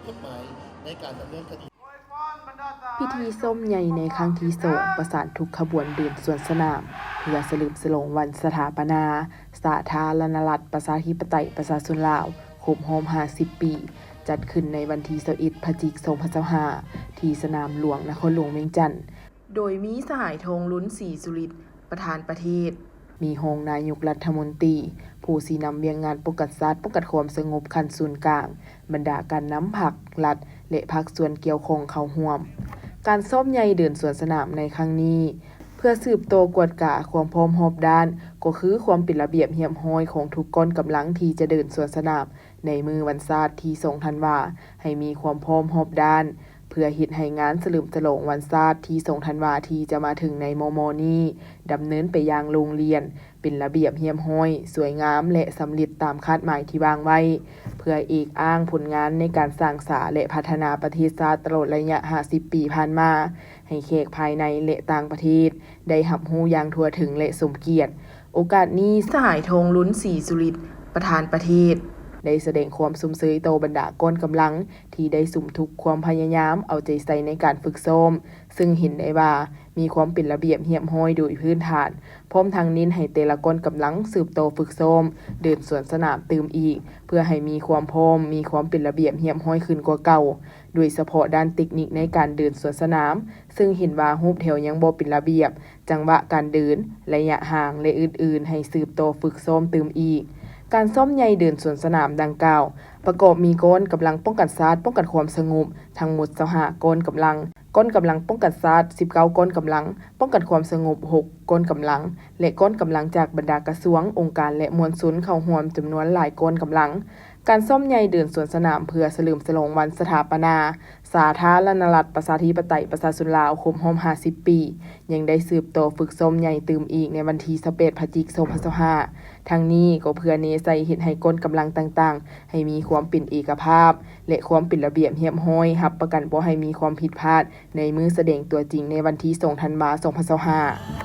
ກົດໝາຍໃນການດຳເນີນຄະດີ. ພິທີຊ້ອມໃຫຍ່ໃນຄັ້ງທີສອງ ປະສານທຸກຂະບວນເດີນສວນສະໜາມ ເພື່ອສະເຫຼີມສະຫຼອງວັນສະຖາປະນາສາທາລະນະລັດ ປະຊາທິປະໄຕ ປະຊາຊົນລາວ ຄົບຮອບຫ້າສິບປີ ຈັດຂຶ້ນໃນວັນທີຊາວເອັດ ພະຈິກ ສອງພັນຊາວຫ້າ ທີ່ສະໜາມຫຼວງ ນະຄອນຫຼວງວຽງຈັນ. ໂດຍມີສະຫາຍ ທອງລຸນ ສີສຸລິດ ປະທານປະເທດ, ມີຮອງນາຍົກລັດຖະມົນຕີ ຜູ້ຊີ້ນຳວຽກງານປ້ອງກັນຊາດ ປ້ອງກັນຄວາມສະຫງົບຂັ້ນສູນກາງ, ບັນດາການນຳພັກ, ລັດ ແລະ ພາກສ່ວນກ່ຽວຂ້ອງເຂົ້າຮ່ວມ. ການຊ້ອມໃຫຍ່ເດີນສວນສະໜາມໃນຄັ້ງນີ້ ເພື່ອສືບຕໍ່ກວດກາຄວາມພ້ອມຮອບດ້ານ ກໍຄືຄວາມເປັນລະບຽບຮຽບຮ້ອຍຂອງທຸກກ້ອນກຳລັງທີ່ຈະເດີນສວນສະໜາມ ໃນມື້ວັນຊາດທີສອງທັນວາ ໃຫ້ມີຄວາມພ້ອມຮອບດ້ານ ເພື່ອເຮັດໃຫ້ງານສະເຫຼີມສະຫຼອງວັນຊາດທີສອງທັນວາ ທີ່ຈະມາເຖິງໃນມໍ່ໆນີ້ ດຳເນີນໄປຢ່າງໂລ່ງລ່ຽນ, ເປັນລະບຽບຮຽບຮ້ອຍ, ສວຍງາມ ແລະ ສຳເລັດຕາມຄາດໝາຍທີ່ວາງໄວ້, ເພື່ອເອກອ້າງຜົນງານໃນການສ້າງສາ ແລະ ພັດທະນາປະເທດຊາດຕະຫຼອດໄລຍະຫ້າສິບປີຜ່ານມາ ໃຫ້ແຂກພາຍໃນ ແລະ ຕ່າງປະເທດ ໄດ້ຮັບຮູ້ຢ່າງທົ່ວເຖິງ ແລະ ສົມກຽດ. ໂອກາດນີ້ ສະຫາຍ ທອງລຸນ ສີສຸລິດ ປະທານປະເທດ ໄດ້ສະແດງຄວາມຊົມເຊີຍຕໍ່ບັນດາກ້ອນກຳລັງ ທີ່ໄດ້ສຸມທຸກຄວາມພະຍາຍາມເອົາໃຈໃສ່ໃນການຝຶກຊ້ອມ, ເຊິ່ງເຫັນໄດ້ວ່າມີຄວາມເປັນລະບຽບຮຽບຮ້ອຍໂດຍພື້ນຖານ, ພ້ອມທັງເນັ້ນໃຫ້ແຕ່ລະກ້ອນກຳລັງສືບຕໍ່ຝຶກຊ້ອມເດີນສວນສະໜາມຕື່ມອີກ ເພື່ອໃຫ້ມີຄວາມພ້ອມ, ມີຄວາມເປັນລະບຽບຮຽບຮ້ອຍຂຶ້ນກວ່າເກົ່າ, ໂດຍສະເພາະດ້ານເຕັກນິກໃນການເດີນສວນສະໜາມ, ເຊິ່ງເຫັນວ່າຮູບແຖວຍັງບໍ່ເປັນລະບຽບ, ຈັງຫວະການເດີນ, ໄລຍະຫ່າງ ແລະ ອື່ນໆ ໃຫ້ສືບຕໍ່ຝຶກຊ້ອມຕື່ມອີກ. ການຊ້ອມໃຫຍ່ເດີນສວນສະໜາມດັ່ງກ່າວ ປະກອບມີກ້ອນກຳລັງປ້ອງກັນຊາດ ປ້ອງກັນຄວາມສະຫງົບ ທັງໝົດຊາວຫ້າກ້ອນກຳລັງ, ກ້ອນກຳລັງປ້ອງກັນຊາດສິບເກົ້າກ້ອນກຳລັງ, ປ້ອງກັນຄວາມສະຫງົບຫົກກ້ອນກຳລັງ ແລະ ກ້ອນກຳລັງຈາກບັນດາກະຊວງ, ອົງການ ແລະ ມວນຊົນເຂົ້າຮ່ວມຈຳນວນຫຼາຍກ້ອນກຳລັງ. ການຊ້ອມໃຫຍ່ເດີນສວນສະໜາມເພື່ອສະເຫຼີມສະຫຼອງວັນສະຖາປະນາສາທາລະນະລັດ ປະຊາທິປະໄຕ ປະຊາຊົນລາວ ຄົບຮອບຫ້າສິບປີ ຍັງໄດ້ສືບຕໍ່ຝຶກຊ້ອມໃຫຍ່ຕື່ມອີກໃນວັນທີຊາວແປດ ພະຈິກ ສອງພັນຊາວຫ້າ. ທັງນີ້ກໍເພື່ອແນໃສ່ເຮັດໃຫ້ກ້ອນກຳລັງຕ່າງໆ ໃຫ້ມີຄວາມເປັນເອກະພາບ ແລະ ຄວາມເປັນລະບຽບຮຽບຮ້ອຍ, ຮັບປະກັນບໍ່ໃຫ້ມີຄວາມຜິດພາດໃນມື້ສະແດງຕົວຈິງໃນວັນທີສອງທັນວາ ສອງພັນຊາວຫ້າ.